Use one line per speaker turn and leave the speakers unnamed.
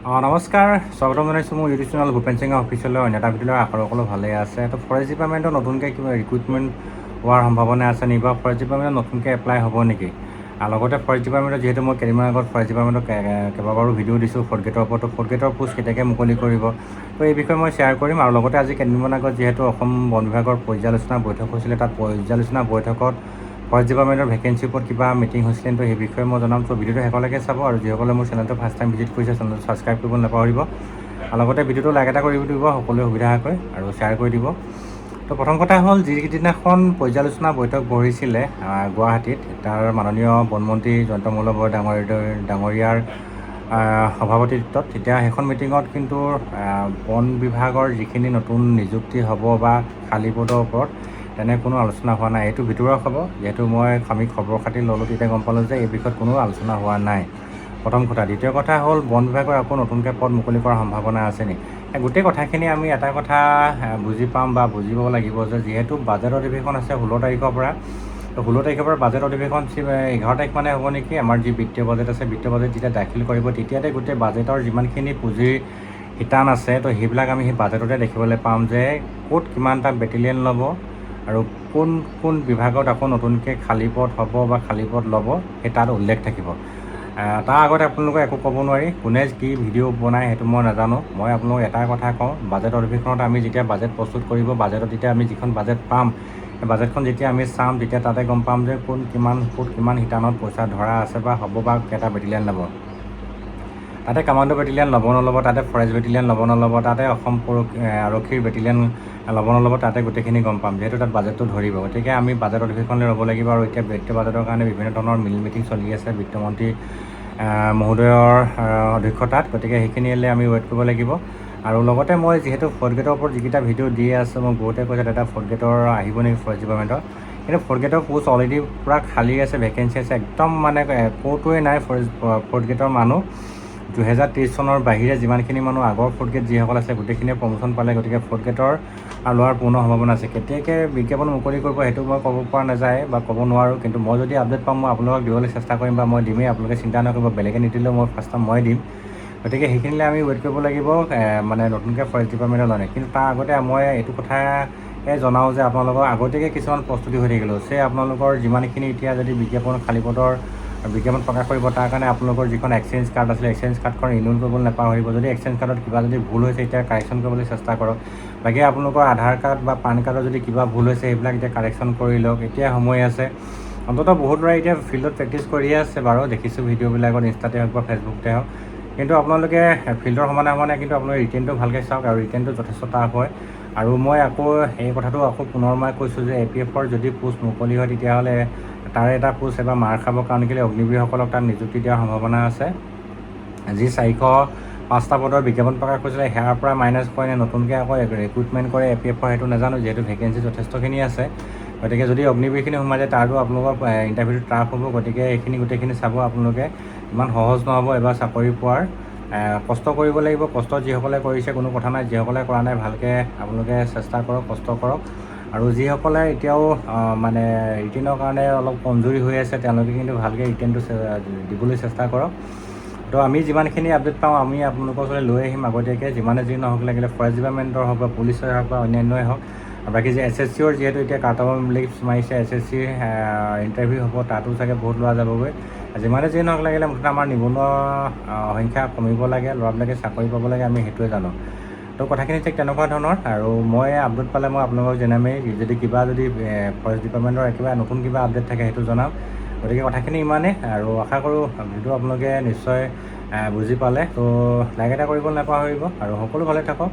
নমস্কাৰ, স্বাগতম জনাইছোঁ মোৰ ইউটিউব চেনেল ভূপেন সিং অফিচিয়েলৰ অন্য এটা ভিডিঅ'লৈ। আশা সকলো ভালেই আছে। তো ফৰেষ্ট ডিপাৰ্টমেণ্টৰ নতুনকৈ কিবা ৰিক্ৰুইটমেণ্ট হোৱাৰ সম্ভাৱনা আছে নেকি বা ফৰেষ্ট ডিপাৰ্টমেণ্টত নতুনকৈ এপ্লাই হ'ব নেকি? আৰু লগতে ফৰেষ্ট ডিপাৰ্টমেণ্টৰ, যিহেতু মই কেইদিনমান আগত ফৰেষ্ট ডিপাৰ্টমেণ্টৰ কেইবাবাৰো ভিডিঅ' দিছোঁ ফ'ৰ্থ গ্ৰেডৰ ওপৰত, তো ফ'ৰ্থ গ্ৰেডৰ পোষ্ট কেতিয়াকৈ মুকলি কৰিব, তো এই বিষয়ে মই শ্বেয়াৰ কৰিম। আৰু লগতে আজি কেইদিনমান আগত যিহেতু অসম বন বিভাগৰ পৰ্যালোচনা বৈঠক হৈছিলে, তাত পৰ্যালোচনা বৈঠকত ফৰেষ্ট ডিপাৰ্টমেণ্টৰ ভেকেঞ্চিৰ ওপৰত কিবা মিটিং হৈছিলে, তো সেই বিষয়ে মই জনাম। ত' ভিডিঅ'টো শেষলৈকে চাব আৰু যিসকলে মোৰ চেনেলটো ফাৰ্ষ্ট টাইম ভিজিট কৰিছে, চেনেলটো ছাবস্ক্ৰাইব কৰিব নাপাহৰিব আৰু লগতে ভিডিঅ'টো লাইক এটা কৰি দিব সকলোৱে সুবিধাকৈ আৰু শ্বেয়াৰ কৰি দিব। তো প্ৰথম কথা হ'ল, যিদিনাখন পৰ্যালোচনা বৈঠক বহিছিলে গুৱাহাটীত, তাৰ মাননীয় বনমন্ত্ৰী জয়ন্ত মল্ল বৰুৱা ডাঙৰীয়াৰ সভাপতিত্বত, তেতিয়া সেইখন মিটিঙত কিন্তু বন বিভাগৰ যিখিনি নতুন নিযুক্তি হ'ব বা খালী পদৰ ওপৰত তেনে কোনো আলোচনা হোৱা নাই। এইটো ভিতৰুৱা খবৰ। যিহেতু আমি খবৰ খাতি ল'লোঁ, তেতিয়া গম পালোঁ যে এই বিষয়ত কোনো আলোচনা হোৱা নাই, প্ৰথম কথা। দ্বিতীয় কথা হ'ল, বন বিভাগৰ আকৌ নতুনকৈ পদ মুকলি কৰাৰ সম্ভাৱনা আছে নেকি? এই গোটেই কথাখিনি আমি এটা কথা বুজি পাম বা বুজিব লাগিব যে যিহেতু বাজেট অধিৱেশন আছে 16 তাৰিখৰ পৰা, তো 16 তাৰিখৰ পৰা বাজেট অধিৱেশন 11 তাৰিখ মানে হ'ব নেকি, আমাৰ যি বিত্তীয় বাজেট আছে, বিত্তীয় বাজেট যেতিয়া দাখিল কৰিব, তেতিয়াতে গোটেই বাজেটৰ যিমানখিনি পুঁজিৰ শিতান আছে, তো সেইবিলাক আমি সেই বাজেটতে দেখিবলৈ পাম যে ক'ত কিমানটা বেটেলিয়ন ল'ব আৰু কোন কোন বিভাগত আকৌ নতুনকৈ খালী পদ হ'ব বা খালী পদ ল'ব, সেই তাত উল্লেখ থাকিব। তাৰ আগতে আপোনালোকে একো ক'ব নোৱাৰি। কোনে কি ভিডিঅ' বনায় সেইটো মই নাজানো। মই আপোনালোকক এটা কথা কওঁ, বাজেট অধিৱেশনত আমি যেতিয়া বাজেট প্ৰস্তুত কৰিব, বাজেটত যেতিয়া আমি যিখন বাজেট পাম, সেই বাজেটখন যেতিয়া আমি চাম, তেতিয়া তাতে গম পাম যে কোন কিমান ক'ত কিমান শিতানত পইচা ধৰা আছে বা হ'ব বা কেইটা বেটেলিয়ন ল'ব। তাতে কামাণ্ডো বেটেলিয়ন ল'ব নল'ব, তাতে ফৰেষ্ট বেটেলিয়ন ল'ব নল'ব, তাতে অসম আৰক্ষীৰ বেটেলিয়ন ল'ব নল'ব, তাতে গোটেইখিনি গম পাম, যিহেতু তাত বাজেটটো ধৰিব। গতিকে আমি বাজেট অধিৱেশনলৈ ৰ'ব লাগিব। আৰু এতিয়া বিত্তীয় বাজেটৰ কাৰণে বিভিন্ন ধৰণৰ মিল মিটিং চলি আছে বিত্তমন্ত্ৰী মহোদয়ৰ অধ্যক্ষতাত। গতিকে সেইখিনিলৈ আমি ৱেইট কৰিব লাগিব। আৰু লগতে মই যিহেতু ফ'ৰ্থ গ্ৰেডৰ ওপৰত যিকেইটা ভিডিঅ' দি আছোঁ, মোক বহুতে কৈছে, "দাদা, ফ'ৰ্থ গ্ৰেডৰ আহিব নেকি ফৰেষ্ট ডিপাৰ্টমেণ্টৰ?" কিন্তু ফ'ৰ্থ গ্ৰেডৰ পোষ্ট অলৰেডি পূৰা খালী আছে, ভেকেঞ্চি আছে একদম, মানে ক'তোৱেই নাই ফ'ৰ্থ গ্ৰেডৰ মানুহ। 2023 চনৰ বাহিৰে যিমানখিনি মানুহ আগৰ ফ'ৰ্থ গ্ৰেড যিসকল আছে, গোটেইখিনিয়ে প্ৰমোশ্যন পালে। গতিকে ফ'ৰ্থ গ্ৰেডৰ লোৱাৰ পূৰ্ণ সম্ভাৱনা আছে। কেতিয়াকৈ বিজ্ঞাপন মুকলি কৰিব, সেইটো মই ক'ব পৰা নাযায় বা ক'ব নোৱাৰোঁ। কিন্তু মই যদি আপডেট পাম, মই আপোনালোকক দিবলৈ চেষ্টা কৰিম বা মই দিমেই, আপোনালোকে চিন্তা নকৰিব। বেলেগে নিদিলেও মই ফাৰ্ষ্ট টাইম মই দিম। গতিকে সেইখিনিলৈ আমি ৱেইট কৰিব লাগিব, মানে নতুনকৈ ফৰেষ্ট ডিপাৰ্টমেণ্টৰ লয়। কিন্তু তাৰ আগতে মই এইটো কথা জনাওঁ যে আপোনালোকৰ আগতীয়াকৈ কিছুমান প্ৰস্তুতি হৈ থাকিলেও সেই আপোনালোকৰ যিমানখিনি এতিয়া যদি বিজ্ঞাপন, খালী পদৰ বিজ্ঞাপন প্ৰকাশ কৰিব, তাৰ কাৰণে আপোনালোকৰ যিখন এক্সচেঞ্জ কাৰ্ড আছিলে, এক্সচেঞ্জ কাৰ্ডখন ৰিনিউ কৰিবলৈ নাপাহৰিব। যদি এক্সচেঞ্জ কাৰ্ডত কিবা যদি ভুল হৈছে, এতিয়া কাৰেকশ্যন কৰিবলৈ চেষ্টা কৰক। বাকী আপোনালোকৰ আধাৰ কাৰ্ড বা পান কাৰ্ডৰ যদি কিবা ভুল হৈছে, সেইবিলাক এতিয়া কাৰেকশ্যন কৰি লওক, এতিয়া সময় আছে। অন্ততঃ বহুত ল'ৰাই এতিয়া ফিল্ডত প্ৰেক্টিছ কৰিয়ে আছে বাৰু, দেখিছোঁ ভিডিঅ'বিলাকত, ইনষ্টাতে হওক বা ফেচবুকতে হওক। কিন্তু আপোনালোকে ফিল্ডৰ সমানে সমানে কিন্তু আপোনালোকে ৰিটেনটো ভালকৈ চাওক আৰু ৰিটেনটো যথেষ্ট টাফ হয়। আৰু মই আকৌ এই কথাটো আকৌ পুনৰ মই কৈছোঁ যে এ পি এফৰ যদি পোষ্ট মুকলি হয়, তেতিয়াহ'লে তাৰে এটা পোষ্ট এবাৰ মাৰ খাব। কাৰণ কেলৈ, অগ্নিবীৰসকলক তাত নিযুক্তি দিয়াৰ সম্ভাৱনা আছে। যি 405টা পদৰ বিজ্ঞাপন প্ৰকাশ কৰিছিলে, সেয়াৰ পৰা মাইনাছ কৰে নে নতুনকৈ আকৌ ৰিক্ৰুইটমেণ্ট কৰে এ পি এফৰ, সেইটো নাজানো, যিহেতু ভেকেঞ্চি যথেষ্টখিনি আছে। গতিকে যদি অগ্নিবীৰখিনি সোমাই যায়, তাৰো আপোনালোকৰ ইণ্টাৰভিউটো টাফ হ'ব। গতিকে এইখিনি গোটেইখিনি চাব আপোনালোকে। ইমান সহজ নহ'ব এবাৰ চাকৰি পোৱাৰ, কষ্ট কৰিব লাগিব। কষ্ট যিসকলে কৰিছে কোনো কথা নাই, যিসকলে কৰা নাই, ভালকৈ আপোনালোকে চেষ্টা কৰক, কষ্ট কৰক। আৰু যিসকলে এতিয়াও মানে ৰিটেনৰ কাৰণে অলপ কমজুৰি হৈ আছে, তেওঁলোকে কিন্তু ভালকৈ ৰিটেনটো দিবলৈ চেষ্টা কৰক। তো আমি যিমানখিনি আপডেট পাওঁ, আমি আপোনালোকৰ ওচৰলৈ লৈ আহিম আগতীয়াকৈ, যিমানে যি নহওক লাগিলে, ফৰেষ্ট ডিপাৰ্টমেণ্টৰ হওক বা পুলিচৰে হওক বা অন্যান্যই হওক। আৰু বাকী যে এছ এছ চিৰ যিহেতু এতিয়া কাট অফ লিষ্ট মাৰিছে, এছ এছ চিৰ ইণ্টাৰভিউ হ'ব, তাতো চাগে বহুত ল'ৰা যাবগৈ। যিমানে যি নহওক লাগিলে, মুঠতে আমাৰ নিবনুৱা সংখ্যা কমিব লাগে, ল'ৰাবিলাকে চাকৰি পাব লাগে, আমি সেইটোৱে জানো। তো কথাখিনি ঠিক তেনেকুৱা ধৰণৰ। আৰু মই আপডেট পালে মই আপোনালোকক জনামেই। যদি কিবা যদি ফৰেষ্ট ডিপাৰ্টমেণ্টৰ একেবাৰে নতুন কিবা আপডেট থাকে, সেইটো জনাম। গতিকে কথাখিনি ইমানেই আৰু আশা কৰোঁ ভিডিঅ' আপোনালোকে নিশ্চয় বুজি পালে। তো লাইক এটা কৰিব নাপাহৰিব আৰু সকলো ভালে থাকক।